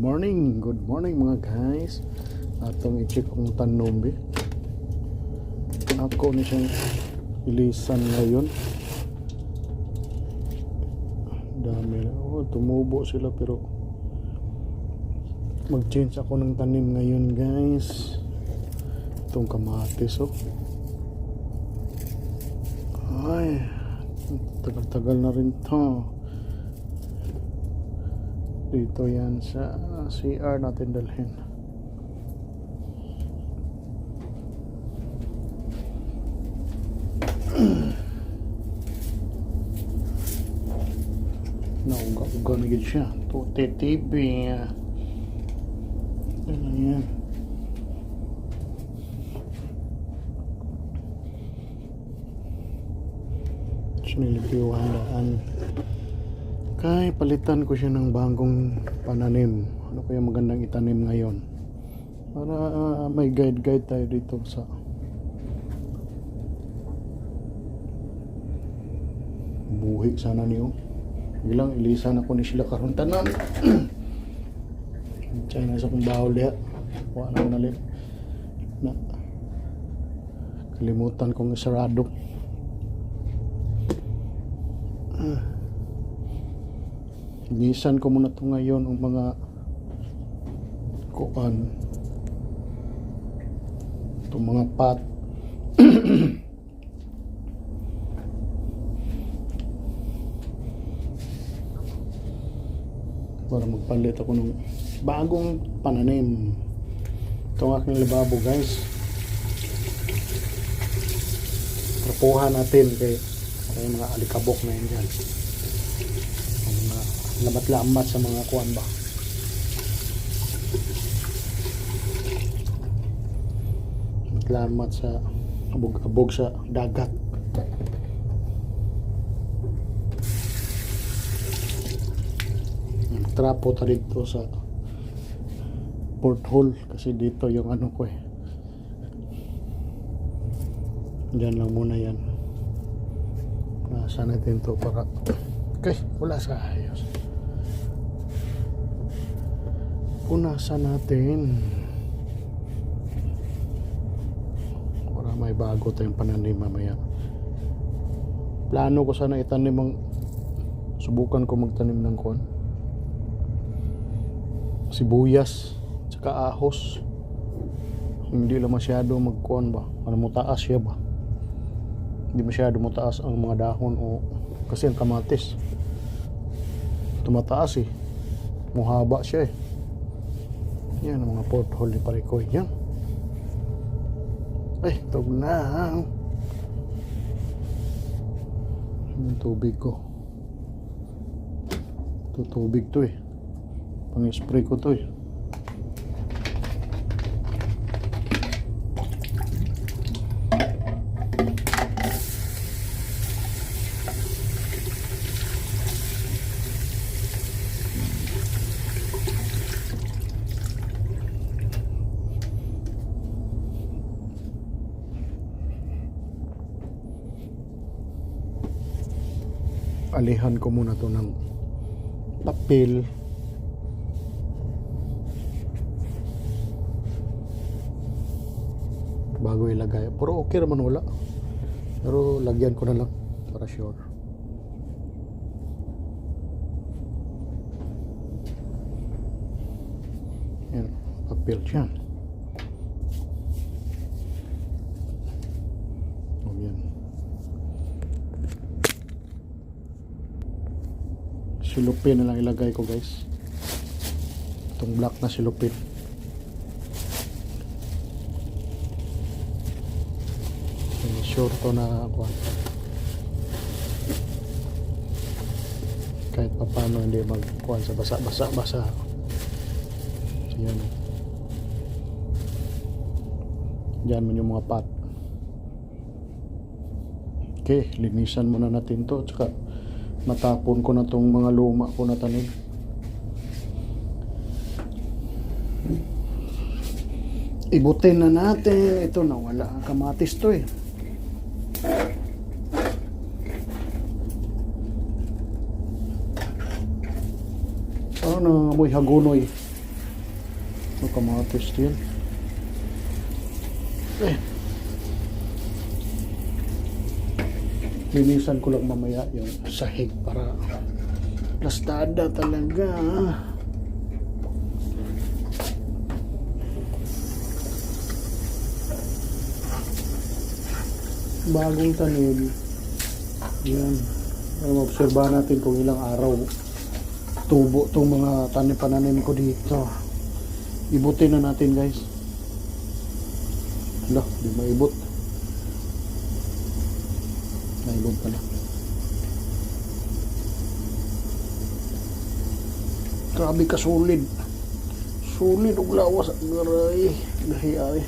Good morning mga guys. Atong i-check ang tanom be. Ako ni siyang ilisan ngayon. Dami na. Oh, tumubo sila pero mag-change ako ng tanim ngayon, guys. Itong kamatis, oh. Ay, tagal-tagal na rin to. Dito yan sa CR natin dalhin. Nauga-uga na gid siya. Tute TV. Ano yan? Sinilipiyuhan daan. Kay palitan ko siya ng bagong pananim. Ano kaya magandang itanim ngayon? Para may guide-guide tayo dito sa buhi sana niyo. Bilang ilisan ako ni sila karon tanan. China sa kong bawol diha. Wa na ko nalim. Na kalimutan kong isarado. Linisan ko muna to ngayon ang mga kuan, itong mga pot para magpalit ako ng bagong pananim. Itong aking lababo, guys, trapuhan natin kay may mga alikabok na yun dyan, ang mga lamat-lamat sa mga kuan ba, lamat sa abog-abog sa dagat. Trapo ta dito sa porthole kasi dito yung ano ko eh. Diyan lang muna yan. Nasa natin to para okay, wala sa ayos. Punasan natin para may bago tayong pananim mamaya. Plano ko sana itanim ang, subukan ko magtanim ng kuan, sibuyas tsaka ahos. Hindi lang masyado magkuan ba, ano, mo taas siya ba, hindi masyado mo taas ang mga dahon o kasi ang kamatis tumataas eh, muhaba siya eh. Yan ang mga porthole ni Parikoy yan. Ay, tog na yung tubig ko. Ito tubig to eh, pang spray ko to eh. Alihan ko muna to ng papel bago ilagay, pero okay naman, wala, pero lagyan ko na lang para sure. Yan, papel dyan. O, yan. Cellophane na lang ilagay ko, guys, itong black na cellophane. Yan, sure to na kuwan, kahit pa paano hindi magkuwan sa basa basa basa. So, yan. Diyan man yung mga pot. Okay, linisan muna natin to, tsaka matapon ko na tong mga luma ko na tanim. Ibutin na natin. Ito, nawala ang kamatis to eh. Ano, amoy hagunoy. Ano, kamatis din. Eh. Linisan ko lang mamaya yung sahig para plastada talaga. Bagong tanim. Yan. Para maobserbahan natin kung ilang araw tubo tong mga tanim pananim ko dito. Ibutin na natin, guys. Hala, di maibot. Naibot pala. Grabe ka solid. Solid og lawas, aray. Gahi ay.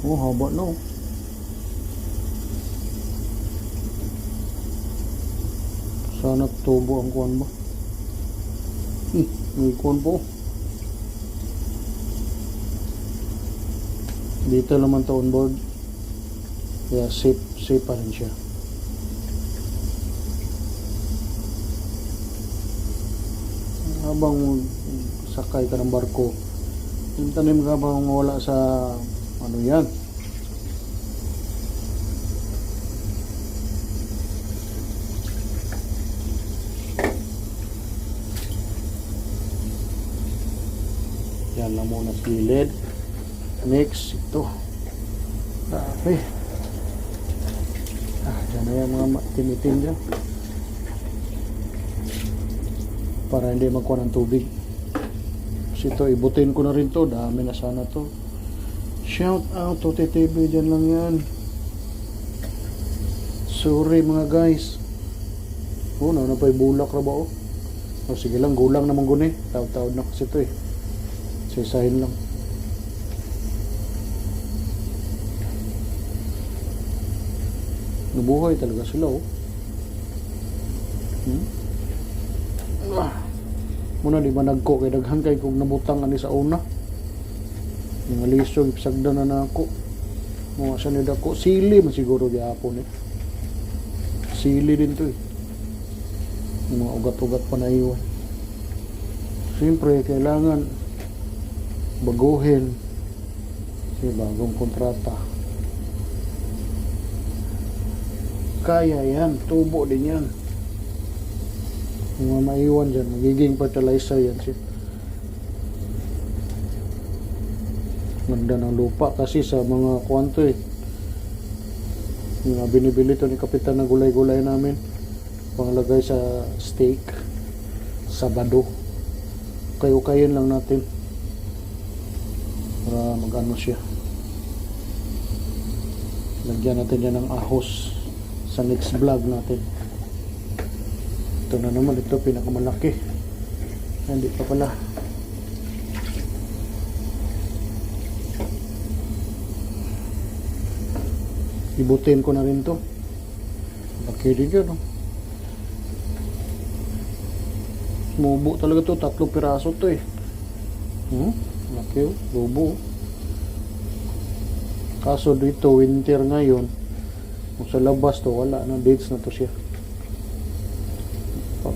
Oh, haba no. Sana tubo ang kuan ba? May kuan po. Dito naman to on board. Kaya safe, safe pa rin siya. Habang sakay ka ng barko, yung tanim ka bang wala sa ano yan. Yan lang muna sa gilid. Next, ito. Grabe. Ah, dyan na yung mga itim-itim dyan. Para hindi magkuha ng tubig. Kasi ito, ibutin ko na rin to. Dami na sana to. Shout out to TTV. Dyan lang yan. Sorry, mga guys. Oh, na pa bulak ra ba oh? Oh, sige lang, gulang naman guni. Taod-taod na kasi ito eh. Sisahin lang. Nabuhay talaga sila oh. Ah. Muna di ba nagko kay daghan kay kog nabutang ani sa una. Mga lisog ipsagda na nako. Mga sa ni dako sili man siguro gyapon eh. Sili din to eh. Yung mga ugat-ugat pa na iwan. Siyempre, kailangan baguhin. Kasi bagong kontrata. Kaya yan, tubo din yan. Yung mga maiwan dyan, magiging fertilizer yan siya. Ganda ng lupa kasi sa mga kwanto eh. Yung mga binibili to ni Kapitan na gulay-gulay namin. Panglagay sa steak. Sabado. Kayo-kayin lang natin. Para mag-ano siya. Lagyan natin yan ng ahos sa next vlog natin. Ito na naman, ito pinakamalaki. Hindi pa pala. Ibutin ko na rin to. Laki din yun, no? Mubo talaga to. Tatlo piraso to eh. Laki oh. Lubo. Oh. Kaso dito, winter ngayon. Kung sa labas to, wala na. Dates na to siya.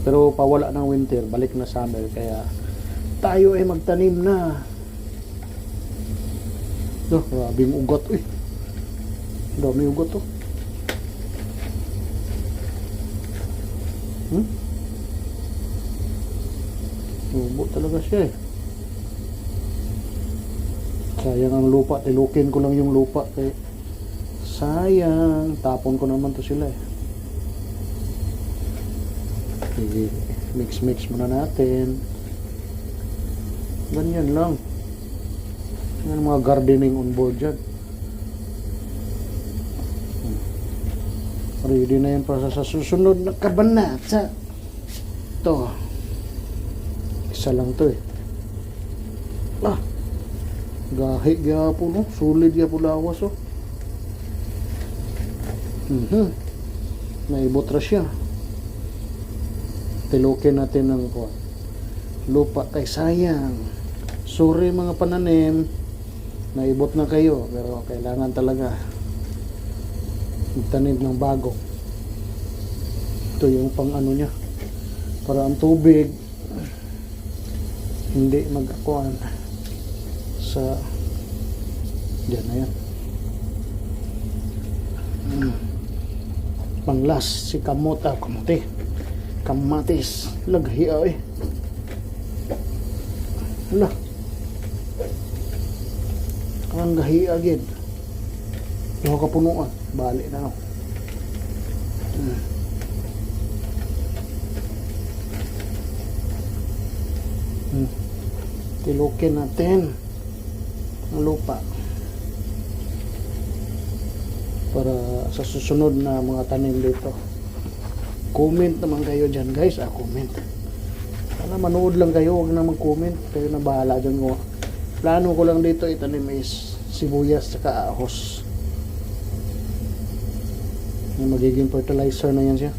Pero pawala ng winter, balik na summer. Kaya tayo ay magtanim na. Oh, grabing ugat eh. Dami ugat to. Tubo talaga siya eh. Sayang ang lupa. Tilukin ko lang yung lupa. Kaya sayang. Tapon ko naman to sila eh. Sige. Mix-mix muna natin. Ganyan lang. Yan mga gardening on board dyan. Ready na yan para sa susunod na kabanata. Ito. Isa lang to eh. Ah. Gahi gyapon no. Solid gyapon lawas oh. Naibot ra siya. Tilukin natin ng kuwan. Lupa kay sayang. Sorry, mga pananim. Naibot na kayo pero kailangan talaga magtanim ng bago. Ito yung pang ano niya. Para ang tubig hindi magkuan. Sa diyan na yan. Panglas si kamota, kamote. Kamatis. Laghi ay. Hala. Ang gahi agad. Duha ka punuan. Bali na no. Tilukin natin ang lupa para sa susunod na mga tanim dito. Comment naman kayo dyan, guys. Ah, comment. Sana manood lang kayo, huwag na mag-comment. Kayo na bahala dyan ko. Plano ko lang dito itanim is sibuyas saka ahos. Yung magiging fertilizer na yan siya.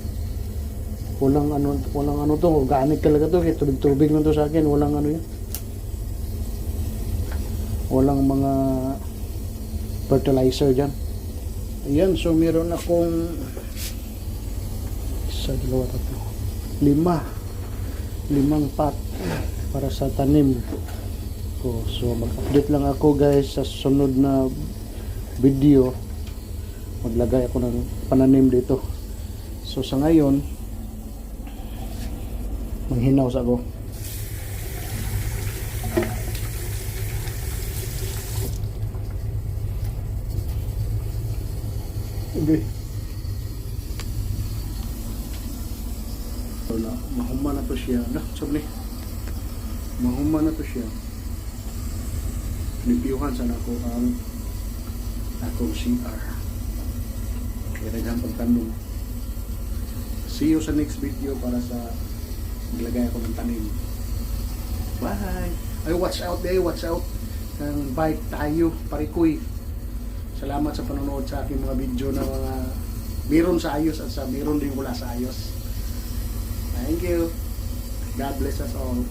Walang ano to, organic talaga to. Kaya tubig-tubig lang to sa akin, walang ano yun. Walang mga fertilizer dyan. Ayan, so meron akong isa, dalawa, tatlo, lima. Limang pot para sa tanim ko. So mag-update lang ako, guys, sa sunod na video. Maglagay ako ng pananim dito. So sa ngayon, manghinaw sa ako. Okay. Wala, mahuma na to siya. Na, sabi ni. Mahuma na to siya. Limpyuhan sana ako ang akong CR. Kaya daghan pagtanom. See you sa next video para sa maglagay ako ng tanim. Bye! Ay, watch out eh, watch out. Ng bike tayo, parikoy. Salamat sa panonood sa aking mga video na mga meron sa ayos at sa meron din wala sa ayos. Thank you. God bless us all.